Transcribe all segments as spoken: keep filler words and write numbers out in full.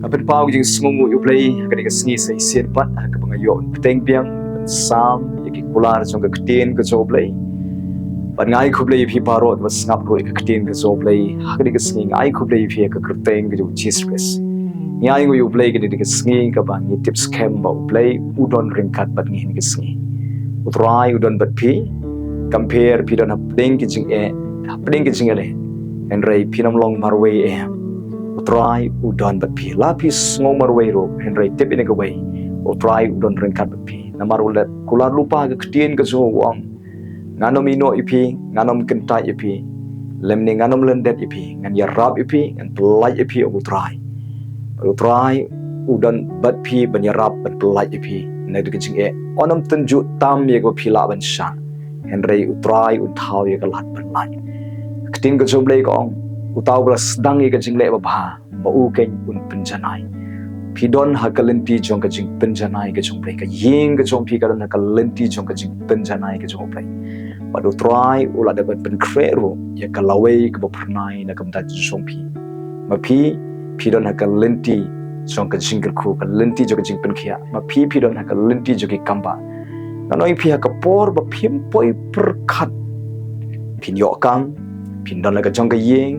Nga pynpaw ka jingsngewnguh ïa U Blei ha kane ka sngi sa shisien pat, ha kaba nga ïoh ban bteng biang ban sam ïa ki kular jong ka ktien ka jong U Blei. Bad nga ai khublei ïa phi baroh kiba sngap ruh ïa ka ktien ka jong U Blei ha kane ka sngi. Nga ai khublei ïa phi ha ka kyrteng ka jong U Jisu Khrist. Nga ai nguh ïa U Blei kane ka sngi kaba ngi tip skhem ba U Blei u don ryngkat bad ngi ha kane ka sngi. U Trai u don bad phi. Kam pher phi don hapdeng ki jingeh, hapdeng ki jingeh leh, hynrei phin ym long marwei em. U Trai u don bad phi. La phi sngew marwei ruh, hynrei tip ïa kawei, U Trai u don ryngkat bad phi. Namar u la kular lypa ha ka ktien ka jong u, u ong, ngan ym ïehnoh ïa phi, ngan ym kyntait ïa phi, lymne ngan ym lyndet ïa phi, ngan ïarap ïa phi, ngan pyllait ïa phi, ong U Trai. Bad U Trai u don bad phi ban ïarap, ban pyllait ïa phi na ka jingeh. Un ym tynjuh tam ïa kaba phi lah ban shah, hynrei U Trai un thaw ïa ka lad ban lait. Ka ktien ka jong U Blei ka ong, uta uba la sdang ïa ka jingleh babha, ba u keiñ un pynjanai. Phi don ha ka lynti jong ka jingpynjanai ka jong U Blei. Ka ïing ka jong phi ka don ha ka lynti jong ka jingpynjanai ka jong U Blei. Bad U Trai u la dep ban pynkhreh ruh ïa ka lawei kaba phyrnai na ka bynta jong phi. Ma phi, phi don ha ka lynti jong ka jingkyrkhu, ka lynti jong ka jingpynkhiah. Ma phi, phi don ha ka lynti jong ki kambah. Nga ong ïa phi, ha ka por ba phim poi pyrkhat, phin ïoh kam, phin don la ka jong ka ïing,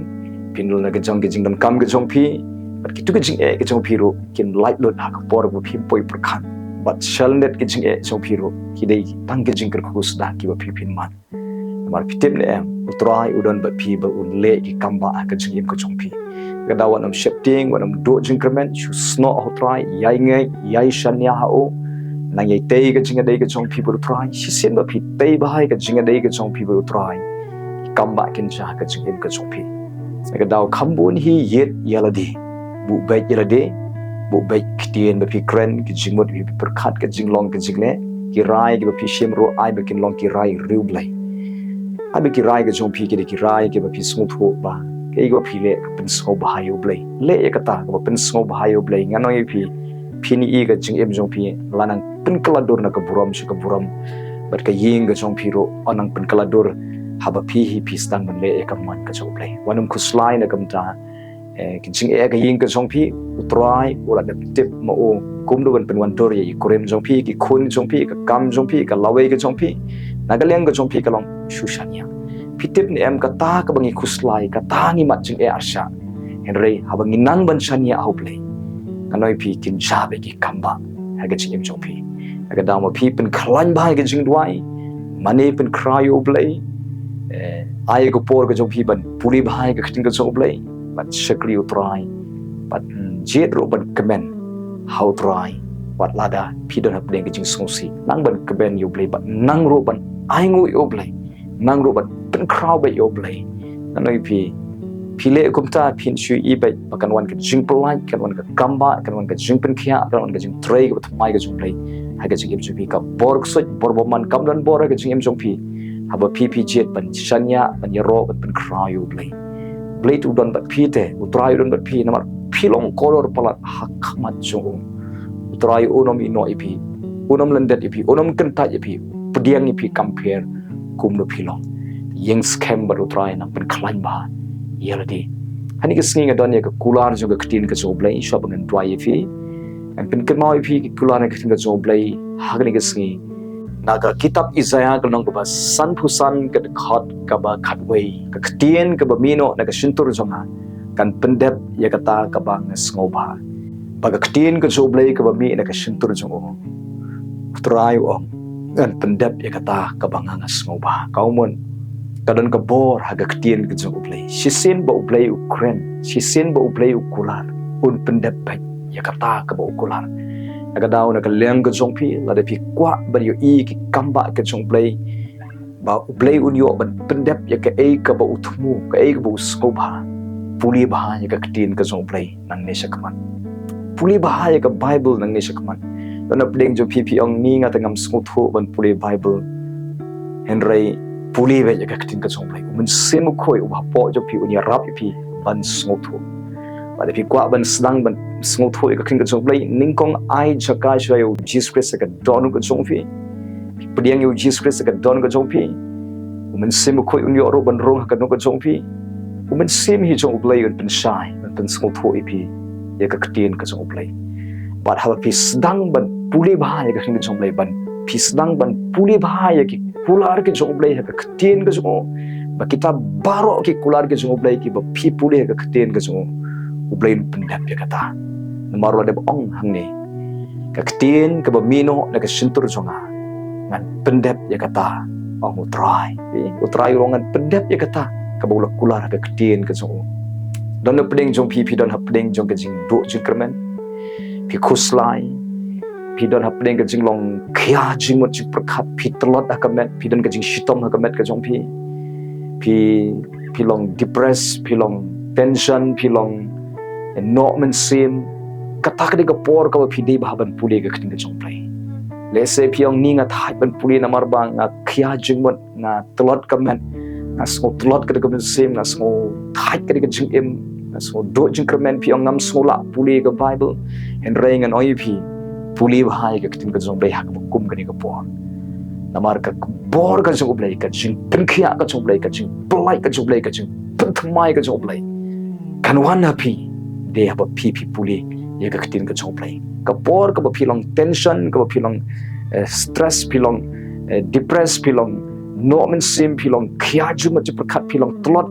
phin don la ka jong ka jingdonkam ka jong phi, bad kito ki jingeh ka jong phi ruh kin lait lut ha ka por ba phim poi pyrkhat. Bad shalyndet ki jingeh jong phi ruh ki dei tang ki jingkyrkhu sdang kiba phi phin man. Namar phi tip ne em, U Trai u don bad phi ba un leh ki kambah ha ka jingim ka jong phi. Ka daw wat nym sheptieng, wat nym duh jingkyrmen, shu snoh ha U Trai, ïai ngeit, ïai shaniah ha u. Nang ïai tei ka jingïadei ka jong phi bad U Trai. Shisien ba phi tei bha ïa ka jingïadei ka jong phi bad U Trai, ki kambah kin jia ha ka jingim ka jong phi. Ka daw kham bun hi ïit ïa lade, buh beit ïa lade, buh beit ki ktien ba phi kren, ki jingmut ba phi pyrkhat, ka jinglong ka jingleh, ki rai kiba phi shim ruh ai ba kin long ki rai riewblei. Ai ba ki rai ka jong phi ki dei ki rai kiba phi sngewthuh ba kaei kaba phi leh ka pynsngewbha ïa U Blei. Leh ïa kata kaba pynsngewbha ïa U Blei. Nga ong ïa phi, phin ïohi ka jingim jong phi la nang pynkylla dur na ka burom sha ka burom. Bad ka ïing ka jong phi ruh yn nang pynkylla dur haba phi hi phi sdang ban leh ïa ka mon ka jong U Blei. Wat nym khuslai na ka bynta, eh, ki jingeh ka ïing ka jong phi. U Trai u la dep tip ma u kumno ban pynwandur ïa i kurim jong phi, ki khun jong phi, ka kam jong phi, ka lawei ka jong phi. Na ka liang ka jong phi ka long shu shaniah. Phi tip ne em, kata kaba ngi khuslai, kata ngi mad jingeh arshah. Hynrei haba ngi nang ban shaniah ha U Blei, nga ong ïa phi, kin jia beit ki kambah ha ka jingim jong phi. Na ka daw ma phi pynkhlaiñ bha ïa ka jingduwai, mane pynkhraw ïa U Blei, eh, ai ka por ka jong phi ban pule bha ïa ka ktien ka jong U Blei, ban shakri U Trai, ban jied ruh ban kmen ha U Trai. Wat lada phi don hapdeng ka jingsngewsih, nang ban kmen ïa U Blei, bad nang ruh ban ainguh ïa U Blei, nang ruh ban pynkhraw beit ïa U Blei. Nga ong ïa phi, phi leh kumta phin shu ïohi beit ba kan wan ka jingpyllait, kan wan ka kambah, kan wan ka jingpynkhiah, kan wan ka jingtrei kaba thymmai ka jong U Blei ha ka jingim jong phi. Ka bor ksuid, bor bymman kam don bor ha ka jingim jong phi haba phi phi jied ban shaniah, ban ïaroh, ban pynkhraw ïa U Blei. U Blei te u don bad phi te, U Trai u don bad phi, namar phi long kordor palat ha khmat jong u. U Trai un ym ïehnoh ïa phi, un ym lyndet ïa phi, un ym kyntait ïa phi, pdiang ïa phi kam pher kumno phi long. Ïeng skhem bad U Trai, nang pynkhlaiñ bha ïa lade. Ha kane ka sngi nga don ïa ka kular jong ka ktien ka jong U Blei, shuwa ba ngan duwai ïa phi, ngan pynkynmaw ïa phi ki kular jong ka ktien ka jong U Blei ha kane ka sngi. Na ka kitab Isaiah ka lynnong kaba sanphew san, ka dkhot kaba khatwei, ka ktien kaba mih noh na ka shyntur jong nga kan pyndep ïa kata kaba nga sngewbha. Ba ka ktien ka jong U Blei kaba mih na ka shyntur jong u, U Trai u ong, ngan pyndep ïa kata kaba nga nga sngewbha. Ka ong mon, ka don ka bor ha ka ktien ka jong U Blei. Shisien ba U Blei u kren, shisien ba U Blei u kular, un pyndep beit ïa kata kaba u kular. Na ka daw na ka liang ka jong phi, lada phi kwah ban ïohi ki kambah ka jong U Blei, ba U Blei un ïoh ban pyndep ïa kaei kaba u thmu, kaei kaba u sngewbha, pule bha ïa ka ktien ka jong U Blei nangne shakhmat. Pule bha ïa ka Baibl nangne shakhmat. Don napdeng jong phi phi ong, ni nga te ngam sngewthuh ban pule Baibl. Hynrei pule beit ïa ka ktien ka jong U Blei. U Mynsiem Bakhuid uba hapoh jong phi un ïarap ïa phi ban sngewthuh. Lada phi kwah ban sdang ban sngewthuh ïa ka ktien ka jong U Blei, nyngkong ai jaka shuwa ïa U Jisu Khrist ha ka dohnud ka jong phi. Pdiang ïa U Jisu Khrist ha ka dohnud ka jong phi. U Mynsiem Bakhuid un ïoh ruh ban rung ha ka dohnud ka jong phi. U Mynsiem hi jong U Blei un pynshai, un pynsngewthuh ïa phi ïa ka ktien ka jong U Blei. Bad haba phi sdang ban pule bha ïa ka ktien ka jong U Blei, ban phi sdang ban pule bha ïa ki kular ki jong U Blei ha ka ktien ka jong u, ba kita baroh ki kular ki jong U Blei kiba phi pule ha ka ktien ka jong u, U Blei un pyndep ïa kata. Namar u la dep ong hangne, ka ktien kaba mih noh na ka shyntur jong nga, ngan pyndep ïa kata, ong U Trai. Eh, U Trai u ong ngan pyndep ïa kata kaba u la kular ha ka ktien ka jong u. Don hapdeng jong phi, phi don hapdeng jong ka jingduh jingkyrmen, phi khuslai, phi don hapdeng ka jinglong khia jingmut jingpyrkhat, phi tlot ha ka met, phi don ka jingshitom ha ka met ka jong phi. Phi, phi long depressed, phi long tension, phi long, eh, noh mynsiem. Kata ka dei ka por kaba phi dei bha ban pule ka ktien ka jong U Blei. Lehse phi ong, ni nga thait ban pule namar ba nga khia jingmut, nga tlot ka met, nga sngew tlot ka dei ka mynsiem, nga sngew thait ka dei ka jingim, nga sngew duh jingkyrmen. Phi ong ngam sngew lah pule ka Bible. Hynrei ngan ong ïa phi, pule bha ïa ka ktien ka jong U Blei ha kaba kum kane ka por. Namar ka bor ka jong U Blei, ka jingpynkhiah ka jong U Blei, ka jingpyllait ka jong U Blei, ka jingpynthymmai ka jong U Blei kan wan ha phi, dei haba phi, phi pule ïa ka ktien ka jong U Blei. Ka por kaba phi long tension, kaba phi long, eh, stress, phi long, eh, depressed, phi long noh mynsiem, phi long khia jingmut jingpyrkhat, phi long tlot,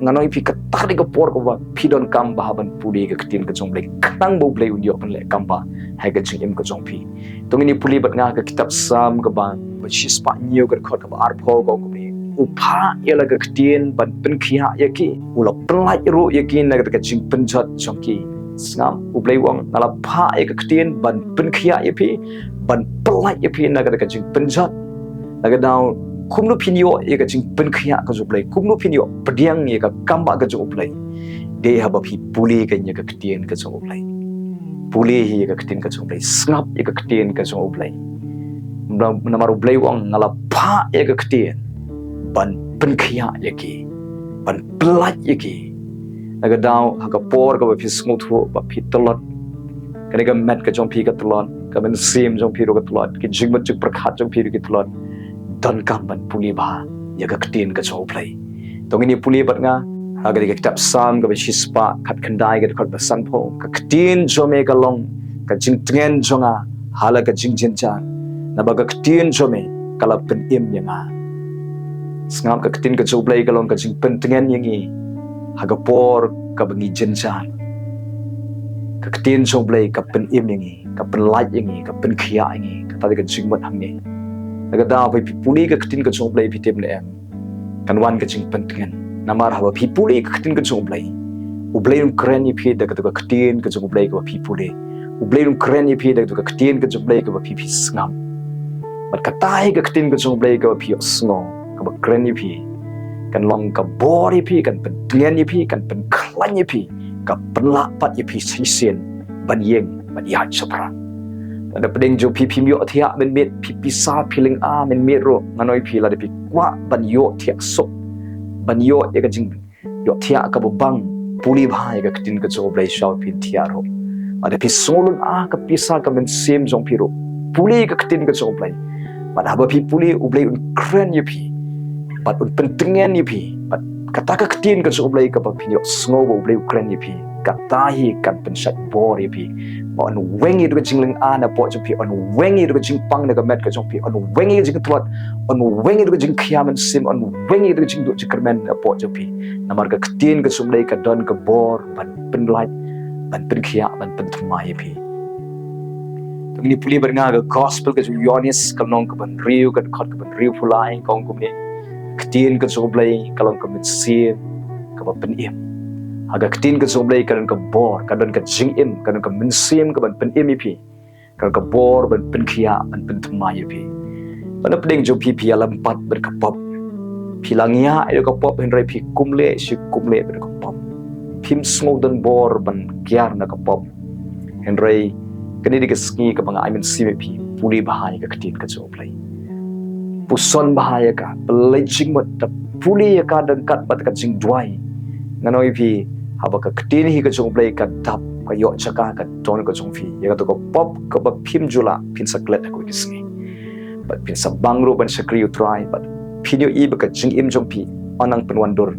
ngan ong ïa phi kata ka dei ka por kaba phi donkam bha ban pule ka ktien ka jong U Blei, khnang ba U Blei un ïoh ban leh kam bha ha ka jingim ka jong phi. To ngin ïa pule bad nga ka kitab Salm kaba, ba shispah hynñiew ka dkhot kaba arphew, ka ong kumne: U phah ïa la ka ktien ban pynkhiah ïa ki, u la pyllait ruh ïa ki na ka jingpynjot jong ki. Sngap, U Blei u ong, nga la phah ïa ka ktien ban pynkhiah ïa phi, ban pyllait ïa phi na ka jingpynjot. Na ka daw, kumno phin ïoh ïa ka jingpynkhiah ka jong U Blei, kumno phin ïoh pdiang ïa ka kam bha ka jong U Blei? Dei haba phi pule ka ïa ka ktien ka jong U Blei. Pule hi ïa ka ktien ka jong U Blei, sngap ïa ka ktien ka jong U Blei. Namar U Blei u ong, nga la phah ïa ka ktien ban pynkhiah ïa ki, ban pyllait ïa ki. Na ka daw, ha ka por kaba phi sngewthuh ba phi tlot, kane ka met ka jong phi ka tlot, ka mynsiem jong phi ruh ka tlot, ki jingmut jingpyrkhat jong phi ruh ki tlot, donkam ban pule bha ïa ka ktien ka jong U Blei. To ngin ïa pule bad nga ha kane ka kitab Salm kaba shispah khatkhyndai ka dkhot ba sanphew: Ka ktien jong me ka long ka jingtngen jong nga ha la ka jingjynjar, naba ka ktien jong me ka la pynim ïa nga. Sngap, ka ktien ka jong U Blei ka long ka jingpyntngen ïa ngi ha ka por kaba ngi jynjar. Ka ktien jong U Blei ka pynim ïa ngi, ka pynlait ïa ngi, ka pynkhiah ïa ngi. Kata dei ka jingmut hangne. Na ka daw, haba phi pule ka ktien ka jong U Blei, phi tip ne em, kan wan ka jingpyntngen. Namar haba phi pule ka ktien ka jong U Blei, U Blei un kren ïa phi da kata ka ktien ka jong U Blei kaba phi pule. U Blei un kren ïa phi da kata ka ktien ka jong U Blei kaba phi, phi sngap. Bad kata hi ka ktien ka jong U Blei kaba phi ïohsngew, kaba kren ïa phi, kan long ka bor ïa phi, kan pyntngen ïa phi, kan pynkhlaiñ ïa phi, ka pynlah pat ïa phi shisien ban ïeng, ban ïaid shaphrang. Lada pdeng jong phi phim ïohthiah mynmiet, phi pisa, phi lynga mynmiet ruh, ngan ong ïa phi, lada phi kwah ban ïohthiah suk, ban ïoh ïa ka jingïohthiah kaba bang, pule bha ïa ka ktien ka jong U Blei shuwa ba phin thiah ruh. Lada phi sngewlynga ka pisa ka mynsiem jong phi ruh, pule ïa ka ktien ka jong U Blei. Bad haba phi pule, U Blei un kren ïa phi, bad un pyntngen ïa phi. Bad kata ka ktien ka jong U Blei kaba phin ïohsngew ba U Blei u kren ïa phi, kata hi kan pynshait bor ïa phi. Ba un weng ïa ka jinglynga napoh jong phi, un weng ïa ka jingpang na ka met ka jong phi, un weng ïa ka jingtlot, un weng ïa ka jingkhia mynsiem, un weng ïa ka jingduh jingkyrmen napoh jong phi. Namar ka ktien ka jong U Blei ka don ka bor ban pynlait, ban pynkhiah, ban pynthymmai ïa phi. To ngin ïa pule bad nga ka gospel ka jong u Ïoannis, ka lynnong kaba hynriew, ka dkhot kaba hynriewphew lai, ka ong kumne: Ka ktien ka jong U Blei ka long ka mynsiem kaba pynim. Ha ka ktien ka jong U Blei ka don ka bor, ka don ka jingim, ka don ka mynsiem kaban pynim ïa phi, ka don ka bor ban pynkhiah, ban pynthymmai ïa phi. Lada pdeng jong phi phi ïalam pat bad ka pop, phi la ngiah ïa ka pop, hynrei phi kumleh shi kumleh bad ka pop, phim sngew don bor ban kiar na ka pop. Hynrei kane dei ka sngi kaba nga ai mynsiem ïa phi, pule bha ïa ka ktien ka jong U Blei. Puson bha ïa ka, pynleit jingmut, da pule ïa ka ryngkat bad ka jingduwai. Ngan ong ïa phi, haba ka ktien hi ka jong U Blei ka dap, ka ïoh jaka, ka don ka jong phi, ïa kato ka pop kaba phim ju lah, phin sa klet ha kawei ka sngi. Bad phin sa bang ruh ban shakri U Trai, bad phin ïohi ba ka jingim jong phi yn nang pynwandur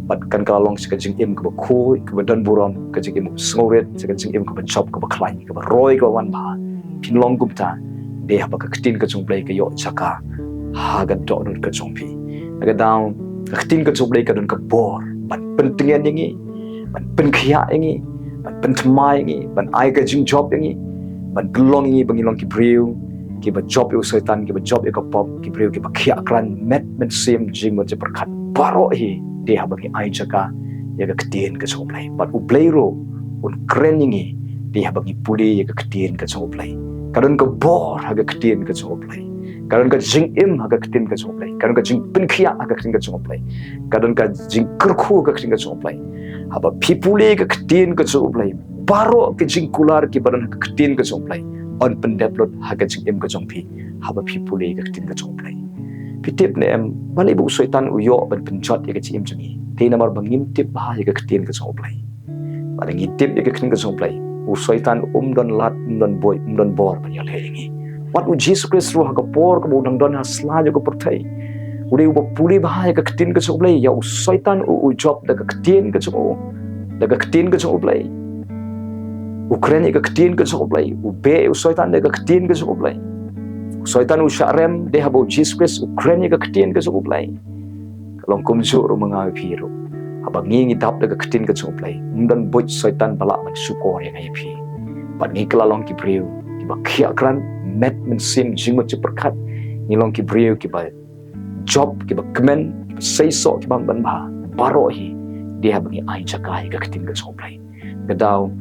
Bad kan ka la long sha ka jingim kaba khuid, kaba don burom, ka jingim kaba sngewrit, sha ka jingim kaba jop, kaba khlaiñ, kaba roi, kaba wan bha. Phin long kumta, dei haba ka ktien ka jong U Blei ka ïoh jaka ha ka dohnud ka jong phi. Na ka daw, ka ktien ka jong U Blei ka don ka bor ban pyntngen ïa ngi, ban pynkhiah ïa ngi, ban pynthymmai ïa ngi, ban ai ka jingjop ïa ngi, ban pynlong ïa ngi ba ngi long ki briew kiba jop ïa u Soitan, kiba jop ïa ka pop, ki briew kiba khiah krat met mynsiem jingmut jingpyrkhat. Baroh hi dei haba ngi ai jaka ïa ka ktien ka jong U Blei. Bad U Blei ruh un kren ïa ngi dei haba ngi pule ïa ka ktien ka jong U Blei. Ka don ka bor ha ka ktien ka jong U Blei. Ka don ka jingim ha ka ktien ka jong U Blei. Ka don ka jingpynkhiah ha ka ktien ka jong U Blei. Ka don ka jingkyrkhu ha ka ktien ka jong U Blei. Haba phi pule ïa ka ktien ka jong U Blei, baroh ka jingkular kiba don ha ka ktien ka jong U Blei yn pyndep lut ha ka jingim ka jong phi. Haba phi pule ïa ka ktien ka jong U Blei, phi tip ne em, balei ba u Soitan u ïoh ban pynjot ïa ka jingim jong ngi? Dei namar ba ngim tip bha ïa ka ktien ka jong U Blei. Lada ngi tip ïa ka ktien ka jong U Blei, u Soitan um don lad, um don bor, um don bor ban ïaleh ïa ngi. Wat u Jisu Khrist ruh ha ka por kaba u dang don ha sla jong ka pyrthei, u dei uba pule bha ïa ka ktien ka jong U Blei. Ïa u Soitan u, u jop da ka ktien ka jong u, da ka ktien ka jong U Blei. U kren ïa ka ktien ka jong U Blei. U beh u Soitan da ka ktien ka jong U Blei. U Soitan u shah rem dei haba u Jisu Khrist u kren ïa ka ktien ka jong U Blei. Ka long kumjuh ruh ma nga ma phi ruh. Haba ngi ngi dap da ka ktien ka jong U Blei, ym don buit Soitan ba lah ban shukor ïa nga ïa phi. Bad ngi ka la long ki briew kiba khiah krat met mynsiem jingmut jingpyrkhat. Ngi long ki briew kiba jop, kiba kmen, kiba seisoh, kiba ban bha. Baroh hi dei haba ngi ai jaka ïa ka ktien ka jong U Blei. Ka daw,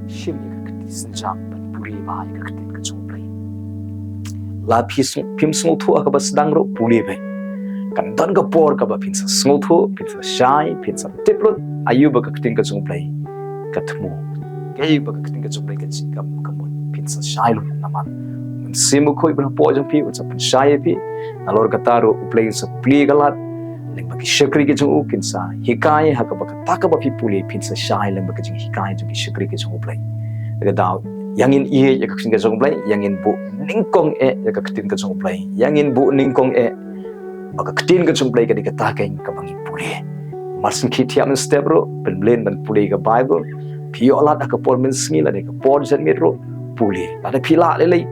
shim ïa ka ktien, synjam ban pule bha ïa ka ktien ka jong U Blei. La phi sng-, phim sngewthuh ha kaba sdang ruh, pule beit. Kan don ka por kaba phin sa sngewthuh, phin sa shai, phin sa tip lut aïu ba ka ktien ka jong U Blei ka thmu, kaei ba ka ktien ka jong U Blei ka jing, ka, ka mut, phin sa shai lut namar Mynsiem Bakhuid ba hapoh jong phi un sa pynshai ïa phi. Nalor kata ruh U Blei un sa plie ka lad, lyngba ki shakri ki jong u kin sa hikai ha kaba kata kaba phi pule, phin sa shai lyngba ka jinghikai jong ki shakri ki jong U Blei. Ka daw, ïa ngin ïeit ïa ka ktien ka jong U Blei, ïa ngin buh nyngkong eh ïa ka ktien ka jong U Blei, ïa ngin buh nyngkong eh ba ka ktien ka jong U Blei ka dei kata keiñ kaba ngi pule. Mar shu khie thiah mynstep ruh, pynmlien ban pule ka Baibl. Phi ïoh lad ha ka por mynsngi lane ka por janmiet ruh, pule. Lada phi lah lei lei,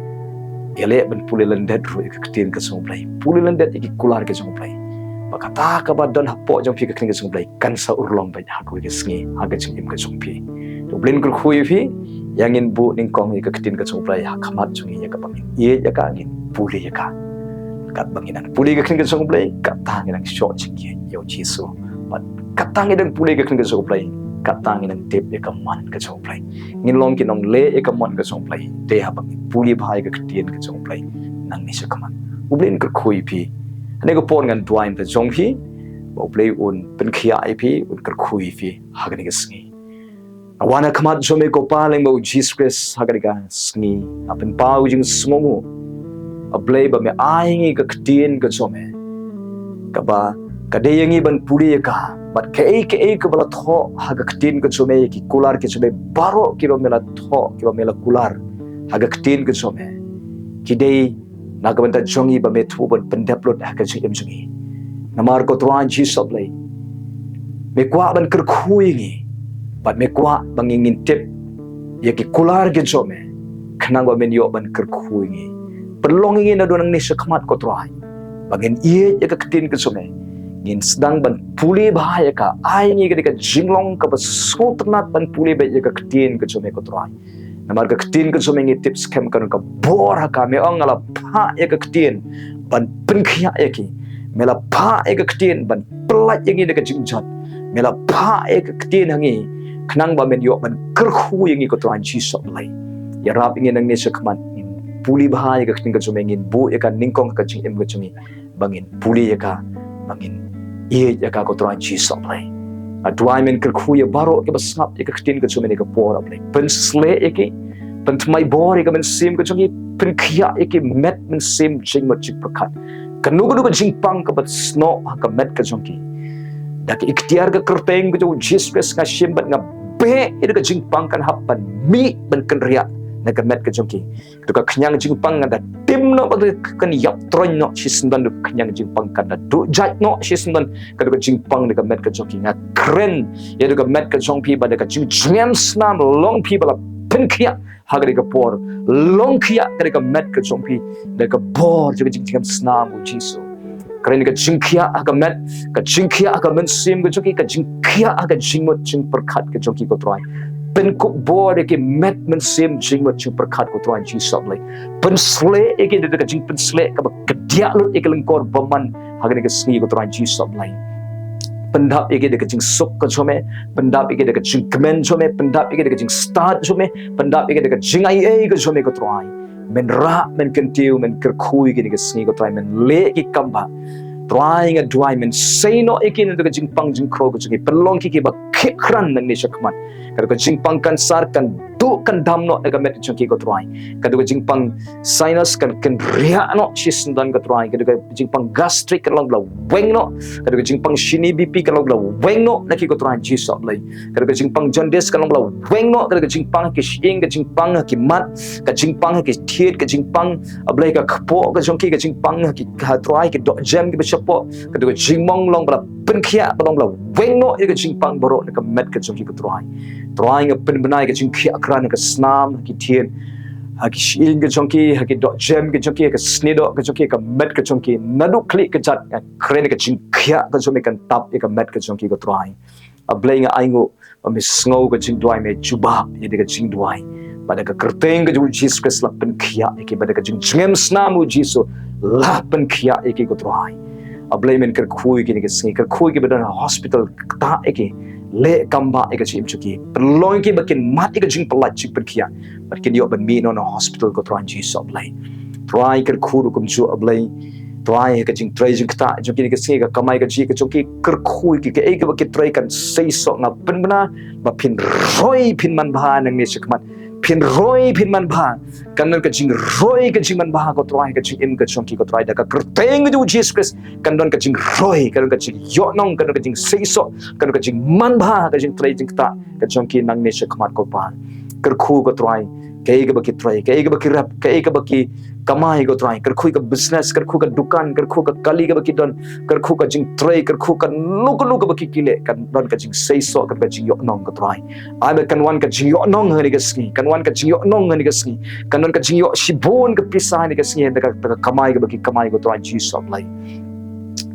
ïaleh ban pule lyndet ruh ïa ka ktien ka jong U Blei. Pule lyndet ïa ki kular ka jong U Blei, ba kata kaba don hapoh jong phi ka ktien ka jong U Blei kan sa urlong beit ha kawei ka sngi ha ka jingim ka jong phi. Te U Blei un kyrkhu ïa phi. Ïa ngin buh nyngkong ïa ka ktien ka jong U Blei ha khmat jong ngi, ïa kaba ngin ïeit ïa ka, ngin pule ïa ka. Katba ngi nang pule ïa ka ktien ka jong U Blei, kata ngi nang shoh jingïeit ïa U Jisu. Bad kata ngi nang pule ïa ka ktien ka jong U Blei, kata ngi nang tip ïa ka mon ka jong U Blei. Ngin long ki nongleh ïa ka mon ka jong U Blei dei haba ngi pule bha ïa ka ktien ka jong U Blei nangne shakhmat. U Blei un kyrkhu ïa phi. Hane ka por ngan duwai na ka bynta jong phi, ba U Blei un pynkhiah ïa phi, un kyrkhu ïa phi ha kane ka sngi. Nga wan ha khmat jong me ko Pa lyngba U Jisu Khrist ha kane ka sngi. Nga pynpaw ka jingsngewnguh, A Blei, ba me ai ngi ka ktien ka jong me, kaba ka dei ïa ngi ban pule ïa ka. Bad kaei kaei kaba la thoh ha ka ktien ka jong me, ki kular ki jong me baroh kiba me la thoh, kiba me la kular ha ka ktien ka jong me, ki dei na ka bynta jong ngi, ba me thmu ban pyndep lut ha ka jingim jong ngi. Namar ko Trai Jisu Blei, me kwah ban kyrkhu ïa ngi, bad me kwah ba ngi ngin tip ïa ki kular ki jong me, khnang ba men ïoh ban kyrkhu ïa ngi. Pynlong ïa ngi naduh nangne shakhmat ko Trai, ba ngin ïeit ïa ka ktien ka jong me, ngin sdang ban pule bha ïa ka. Ai ngi ka dei ka jinglong kaba sngewtynnat ban pule bha ïa ka ktien ka jong me ko Trai. Namar ka ktien ka jong me ngi tip skhem ka don ka bor ha ka. Me ong, nga la phah ïa ka ktien ban pynkhiah ïa ki. Me la phah ïa ka ktien ban pyllait ïa ngi na ka jingjot. Me la phah ïa ka ktien ha ngi khnang ba men ïoh ban kyrkhu ïa ngi ko Trai Jisu Blei. Ïarap ïa ngi nangne shakhmat, ngin pule bha ïa ka ktien ka jong me, ngin buh ïa ka nyngkong ha ka jingim ka jong ngi, ba ngin pule ïa ka, ba ngin ïeit ïa ka ko Trai Jisu Blei. Nga duwai men kyrkhu ïa baroh kiba sngap ïa ka ktien ka jong me ha kane ka por, A Blei. Pynshlei ïa ki, pynthymmai bor ïa ka mynsiem ka jong ki, pynkhiah ïa ki met mynsiem jingmut jingpyrkhat. Kano kano ka jingpang kaba snoh ha ka met ka jong ki, da ka iktiar ka kyrteng ka jong U Jisu Khrist nga shim bad nga beh ïa ka jingpang kan hap ban mih ban kynriah na ka met ka jong ki. To ka khñiang jingpang nga da tip Im noh, ka kan ïap troiñ noh shisyndon, da ka khñiang jingpang kan da duh jait noh shisyndon. Ka da ka jingpang da ka met ka jong ki, nga kren ïa da ka met ka jong phi ba da ka jingjngem snam long phi ba la pynkhiah ha ka da ka por. Long khiah ka da ka met ka jong phi da ka bor jong ka jingjngem snam, U Jisu. Kren ka jingkhiah ha ka met, ka jingkhiah ha ka mynsiem ka jong ki, ka jingkhiah ha ka jingmut jingpyrkhat ka jong ki, ko Trai. Pynkup bor ïa ki met, mynsiem, jingmut jingpyrkhat, ko Trai Jisu Blei. Pynshlei ïa ki da ka jingpynshlei kaba kdiah lut ïa ki lyngkor bymman ha kane ka sngi, ko Trai Jisu Blei. Pyndap ïa ki da ka jingsuk ka jong me, pyndap ïa ki da ka jingkmen jong me, pyndap ïa ki da ka jingstad jong me, pyndap ïa ki da ka jingai ei ka jong me, ko Trai. Men rah, men kyntiew, men kyrkhu ïa kine ki sngi, ko Trai, men leh ki kam ba, Trai, nga duwai men sei noh ïa ki na ka jingpang jingkhraw ka jong ki, pynlong ki kiba khih kran nangne shakhmat. Ka da ka jingpang kansar kan duh kan dam noh na ka met ka jong ki, ko Trai. Ka da ka jingpang sinus kan kynriah noh shisyndon, ko Trai. Ka da ka jingpang gastric kan long ba la weng noh. Ka da ka jingpang shini, B P kan long ba la weng noh na ki, ko Trai Jisu Blei. Ka da ka jingpang jaundice kan long ba la weng noh. Ka da ka jingpang ha ki shyieng, ka jingpang ha ki mat, ka jingpang ha ki thied, ka jingpang, A Blei, ka kpoh ka jong ki, ka jingpang ha ki, ha Trai, ki dohjem kiba shapoh. Ka da ka jingmong long ba la pynkhiah, ba long ba la weng noh ïa ka jingpang baroh na ka met ka jong ki, ko Trai. Trai, nga pynbna ïa ka jingkhiah kran ha ka snam, ha ki thied, ha ki shyieng ka jong ki, ha ki dohjem ka jong ki, ha ka sniewdoh ka jong ki, ha ka met ka jong ki. Naduh khlieh ka jait nga kren ïa ka jingkhiah ka jong me kan tap ïa ka met ka jong ki, ko Trai. A Blei, nga ainguh ba me sngew ka jingduwai, me jubab ïa ka jingduwai. Ba da ka kyrteng ka jong U Jisu Khrist la pynkhiah ïa ki, ba da ka jingjngem snam, U Jisu, la pynkhiah ïa ki, ko Trai. A Blei, men kyrkhu ïa kine ki sngi, kyrkhu ïa ki ba don ha hospital, ktah ïa ki, leh kam ba ïa ka jingim jong ki. Pynlong ïa ki ba kin mad ïa ka jingpyllait jingpynkhiah, ba kin ïoh ban mih noh na hospital, ko Trai Jisu Blei. Trai, kyrkhu ruh kumjuh, A Blei. Trai, ha ka jingtrei jingktah jong kine ki sngi, ka kamai kajih ka jong ki, kyrkhu ïa ki, kaei kaba ki trei kan seisoh, nga pynbna ba phin roi phin manbha nangne shakhmat. Phin roi phin manbha. Kan don ka jingroi ka jingmanbha, ko Trai, ka jingim ka jong ki, ko Trai, da ka kyrteng ka jong U Jisu Khrist. Kan don ka jingroi, kan don ka jingïohnong, kan don ka jingseisoh, kan don ka jingmanbha, ka jingtrei jingktah ka jong ki nangne shakhmat, ko Pa. Kyrkhu, ko Trai, kaei kaba ki trei, kaei kaba ki rep, kaei kaba ki kamai, ko Trai. Kyrkhu ka business, kyrkhu ka dukan, kyrkhu ka kali kaba ki don, kyrkhu ka jingtrei, kyrkhu kano kano kaba ki leh, kan don ka jingseisoh, kan don ka jingïohnong, ko Trai. Ai ba kan wan ka jingïohnong ha kane ka sngi, kan wan ka jingïohnong ha kane ka sngi, kan don ka jingïoh shibun ka pisa ha kane ka sngi, da ka, da ka kamai kaba ki kamai, ko Trai Jisu Blei.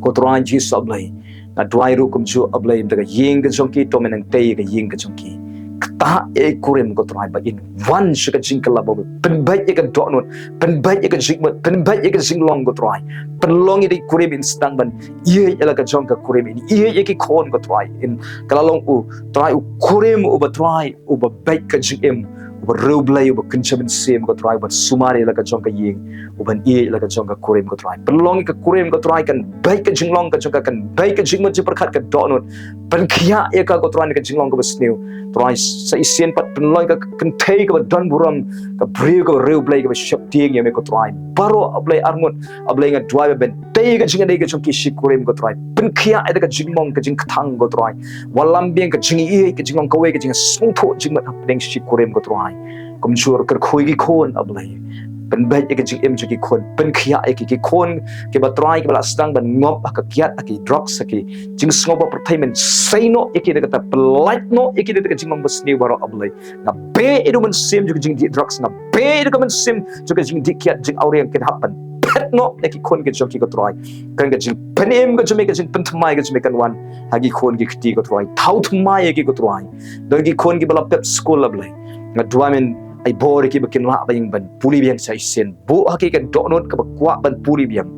Ko Trai Jisu Blei. Nga duwai ruh kumjuh, A Blei, da ka ïing ka jong ki, to men nangtei ka ïing ka jong ki. Ktah ïa i kurim, ko Trai, ba in wan sha ka jingkylla, ba pynbeit ïa ka dohnud, pynbeit ïa ka jingmut, pynbeit ïa ka jinglong, ko Trai. Pynlong ïa i kurim in sdang ban ïeit ïa la ka jong ka kurim, in ïeit ïa ki khun, ko Trai. In ka la long, U Trai, u kurim uba, Trai, uba beit ka jingim, uba riewblei, uba kynja mynsiem, ko Trai, uba sumar ïa la ka jong ka ïing, uban ïeit ïa la ka jong ka kurim, ko Trai. Pynlong ïa ka kurim, ko Trai, kan beit ka jinglong ka jong ka, kan beit ka jingmut jingpyrkhat, ka dohnud. Pynkhiah ïa ka, ko Trai, na ka jinglong kaba sniew. Trai, sa shisien pat pynlong ïa ka kynthei kaba don burom, ka briew kaba riewblei, kaba sheptieng ïa me, ko Trai. Baroh, A Blei, arngut, A Blei, nga duwai ba men tei ka jingïadei ka jong ki sha i kurim, ko Trai. Pynkhiah ïa ka jingmong, ka jingkthang, ko Trai. Wallam biang ka jingïeit, ka jinglong kawei, ka jingsngewthuh jingmut hapdeng sha i kurim, ko Trai. Kumjuh kyrkhu ïa ki khun, A Blei. Pynbeit ïa ka jingim jong ki khun, pynkhiah ïa ki, ki khun kiba, Trai, kiba la sdang ban ngop ha ka kiad, ha ki drugs, ha ki jingsngewbha pyrthei, men sei noh ïa ki da kata, pyllait noh ïa ki da ka jinglong basniew baroh, A Blei. Nga beh ïa u mynsiem jong ka jingdih drugs, nga beh ïa ka mynsiem jong ka jingdih kiad, jingawriang, kin hap ban phet noh na ki khun ki jong ki, ko Trai. Kan ka jingpynim ka jong me, ka jingpynthymmai ka jong me kan wan ha ki khun ki kti, ko Trai. Thaw thymmai ïa ki, ko Trai. Don ki khun kiba la pep skul, A Blei. Nga duwai men ai bor ïa ki ba kin lah ba ïeng ban pule biang sa shisien. Buh ha ki ka dohnud kaba kwah ban pule biang.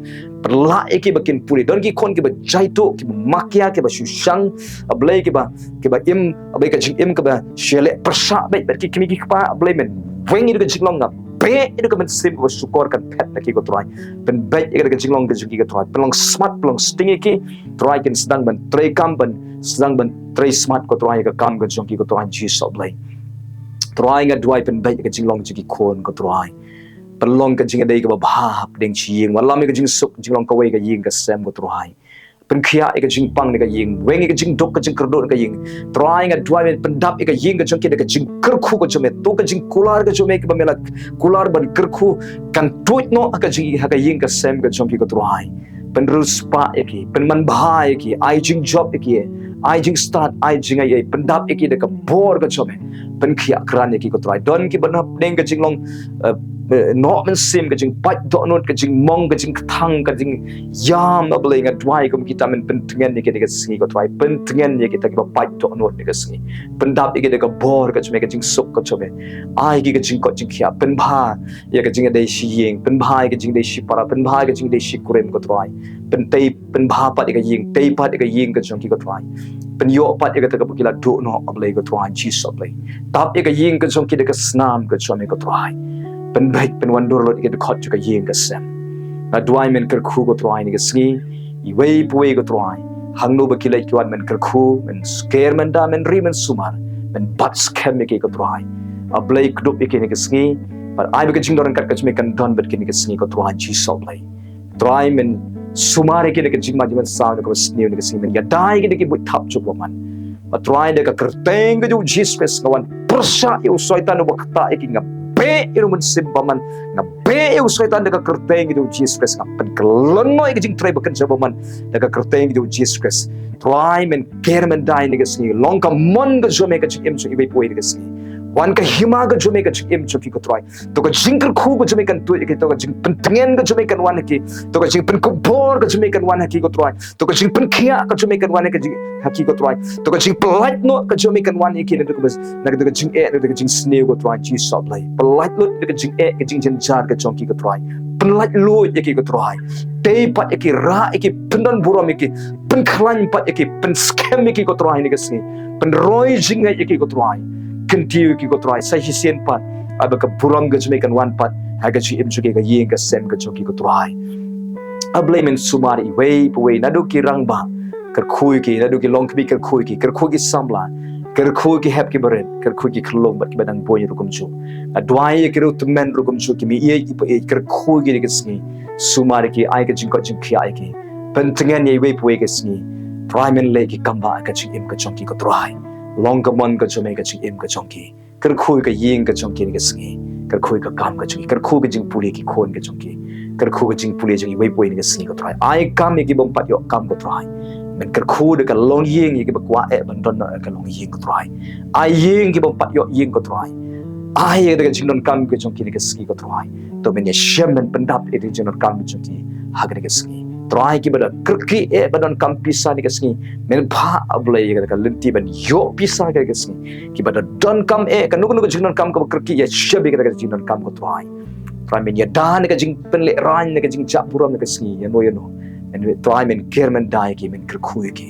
Pynlah ïa ki ba kin pule. Don ki khun kiba jaituh, kiba makia, kiba shu shang, A Blei, kiba, kiba im, A Blei, ka jingim kaba shu leh pyrshah beit bad ki kmie ki kpa, A Blei, men weng ïa ka jinglong, nga beh ïa ka mynsiem kaba shukor kan phet na ki, ko Trai. Pynbeit ïa ka jinglong ka jong ki, ko Trai. Pynlong smat, pynlong sting ïa ki, Trai, kin sdang ban treikam, ban sdang ban trei smat, ko Trai, ïa ka kam ka jong ki, ko Trai Jisu, A Blei. Trai, nga duwai, pynbeit ïa ka jinglong jong ki khun, ko Trai. Pynlong ka jingïadei kaba bha hapdeng shi ïing. Wallam ïa ka jingsuk jinglong kawei ka ïing ka sem, ko Trai. Pynkhiah ïa ka jingpang na ka ïing, weng ïa ka jingduk ka jingkyrduh na ka ïing. Trai nga duwai men pyndap ïa ka ïing ka jong ki da ka jingkyrkhu ka jong me. To ka jingkular ka jong me kaba me la kular ban kyrkhu kan tuid noh ha ka jing, ha ka ïing ka sem ka jong ki ko Trai. Pynriewspah ïa ki, pynmanbha ïa ki, ai jingjop ïa ki, ai jingstad, ai jingai, pyndap ïa ki da ka bor ka jong me. Pynkhiah krat ïa ki ko Trai. Don kiba na pdeng ka jinglong, eh, eh, noh mynsiem, ka jingpait dohnud, ka jingmong, ka jingkthang, ka jingïam, A Blei nga duwai kum kita men pyntngen ïa ki da ka sngi ko Trai. Pyntngen ïa kita kiba pait dohnud da ka sngi. Pyndap ïa ki da ka bor ka jong me, ka jingsuk ka jong me. Ai ki ka jingkoit jingkhiah, pynbha ïa ka jingïadei shi ïing, pynbha ïa ka jingïadei shi para, pynbha ïa ka jingïadei shi kurim ko Trai. Pyntei, pynbha pat ïa ka ïing, tei pat ïa ka ïing ka jong ki ko Trai. Pynïoh pat ïa kata kaba ki la duh noh A Blei ko Trai Jisu A Blei. Tap ïa ka ïing ka jong ki da ka snam ka jong me ko Trai. Pynbeit pynwandur lut ïa ka dkhot jong ka ïing ka sem. Nga duwai men kyrkhu ko Trai ïa ka sngi, iwei pa iwei ko Trai. Hangno ba ki leit ki wan men kyrkhu, men sker men da, men ri men sumar, men bat skhem ïa ki ko Trai. A Blei kdup ïa ki ïa ka sngi, bad ai ba ka jingdon ryngkat ka jong me kan don bad ki ïa ka sngi ko Trai Jisu A Blei. Trai men sumar ïa ki da ka jingma jingman saw da kaba sniew ïa ka sngi, men ïada ïa ki da ki buit thap jong u bymman. Bad Trai da ka kyrteng ka jong u Jisu Khrist nga wan pyrshah ïa u Soitan uba ktah ïa ki, nga beh ïa u mynsiem bymman, nga beh ïa u Soitan da ka kyrteng ka jong u Jisu Khrist, nga pynkyllon noh ïa ka jingtrei ba kynja bymman da ka kyrteng ka jong u Jisu Khrist. Trai men ker men da ïa ka sngi, long ka mon ka jong me ka jingim jong iwei pa iwei ïa ka sngi. Wan ka hima ka jong me ka jingim jong ki ko Trai. To ka jingkyrkhu ka jong me kan tuid ïa ki, to ka jingpyntngen ka jong me kan wan ha ki, to ka jingpynkupbor ka jong me kan wan ha ki ko Trai, to ka jingpynkhiah ka jong me kan wan ha ki ko Trai, to ka jingpyllait noh ka jong me kan wan ha ki, na ka jingeh, na ka jingsniew ko Trai Jisu A Blei. Pyllait lut na ka jingeh, ka jingjynjar ka jong ki ko Trai. Pyllait lut ïa ki ko Trai. Tei pat ïa ki, rah ïa ki, pyndon burom ïa ki, pynkhlaiñ pat ïa ki, pynskhem ïa ki ko Trai ïa ka sngi. Pynroi jingngeit ïa ki ko Trai. Kyntiew ïa ki ko Trai sa shisien pat, ai ba ka burom ka jong me kan wan pat ha ka jingim jong ki, ka ïing ka sem ka jong ki ko Trai. A Blei men sumar iwei pa iwei, naduh ki rangbah kyrkhu ïa ki, naduh ki longkmie kyrkhu ïa ki, kyrkhu ïa ki samla, kyrkhu ïa ki hep ki barit, kyrkhu ïa ki khyllung bad kiba dang bun ruh kumjuh. Nga duwai ïa ki riewtymmen ruh kumjuh, ki mih ïeit, kyrkhu ïa ki ïa ka sngi. Sumar ïa ki, ai ka jingkoit jingkhiah ïa ki. Pyntngen ïa iwei pa iwei ka sngi. Trai men leh ki kambah ka jingim ka jong ki ko Trai. Long ka mon ka jong me ka jingim ka jong ki. Kyrkhu ïa ka ïing ka jong ki ïa ka sngi. Kyrkhu ïa ka kam ka jong ki. Kyrkhu ïa ka jingpule ki khun ka jong ki. Kyrkhu ïa ka jingpule jong iwei pa iwei ïa ka sngi ko Trai. Ai kam ïa ki bym pat ïoh kam ko Trai. Men kyrkhu da ka longïing ïa kiba kwah eh ban don noh ka longïing ko Trai. Ai ïing ki bym pat ïoh ïing ko Trai. Ai ïa ka jingdonkam ka jong ki ïa ka sngi ko Trai. To men ïashem, men pyndap ïa ka jingdonkam ka jong ki ha ka ïa ka sngi. Trai kiba da kyrkieh eh ba donkam pisa ïa ka sngi, men phah A Blei ïa ka lynti ban ïoh pisa ïa ka sngi. Kiba da donkam eh kano kano ka jingdonkam kaba kyrkieh, ïashem ïa ka jingdonkam ko Trai. Trai men ïada na ka jingpynlehraiñ, na ka jingjah burom ïa ka sngi, ïano ïano. Men Trai men ker men da ïa ki, men kyrkhu ïa ki.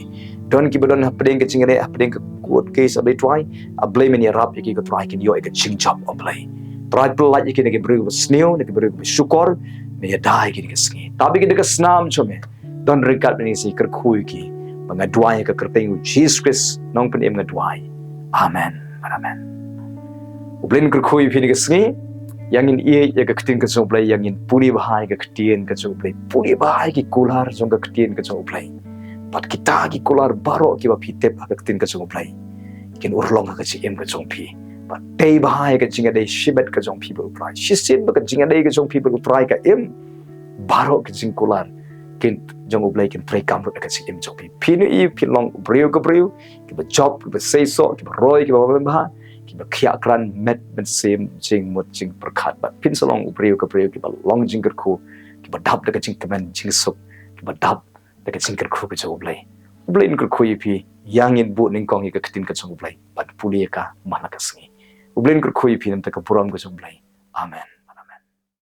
Don kiba don hapdeng ka jingeh, hapdeng ka court case, A Blei Trai, A Blei men ïarap ïa ki ko Trai, kin ïoh ïa ka jingjop A Blei. Trai pyllait ïa ki na ki briew ba sniew, na ki briew ba shukor, men ïada ïa ki ïa ka sngi. Tap ïa ki da ka snam jong me. Don ryngkat bad ngi sngi, kyrkhu ïa ki. Ba nga duwai ha ka kyrteng u Jisu Khrist, nongpynim nga duwai. Amen. Amen. U Blei un kyrkhu ïa phi ïa ka sngi. Ïa ngin ïeit ïa ka ktien ka jong u Blei, ïa ngin pule bha ïa ka ktien ka jong u Blei. Pule bha ïa ki kular jong ka ktien ka jong u Blei. Bad kita ki kular baroh kiba phi tip ha ka ktien ka jong u Blei, kin urlong ha ka jingim ka jong phi. Bad tei bha ïa ka jingïadei shibit ka jong phi bad u Trai. Shisien ba ka jingïadei ka jong phi bad u Trai ka im, baroh ka jingkular kin jong u Blei kin treikam lut ha ka jingim jong phi. Phi ne i, phi long u briew ka briew kiba jop, kiba seisoh, kiba roi, kiba bha, kiba khiah krat met mynsiem, jingmut jingpyrkhat. Bad phin sa long u briew ka briew kiba long jingkyrkhu, kiba dap da ka jingkmen jingsuk, kiba dap da ka jingkyrkhu ka jong u Blei. U Blei un kyrkhu ïa phi. Ïa ngin buh nyngkong ïa ka ktien ka jong u Blei bad pule ïa ka man la ka sngi. U Blei un kyrkhu ïa phi na ka bynta ka burom ka jong u Blei. Amen.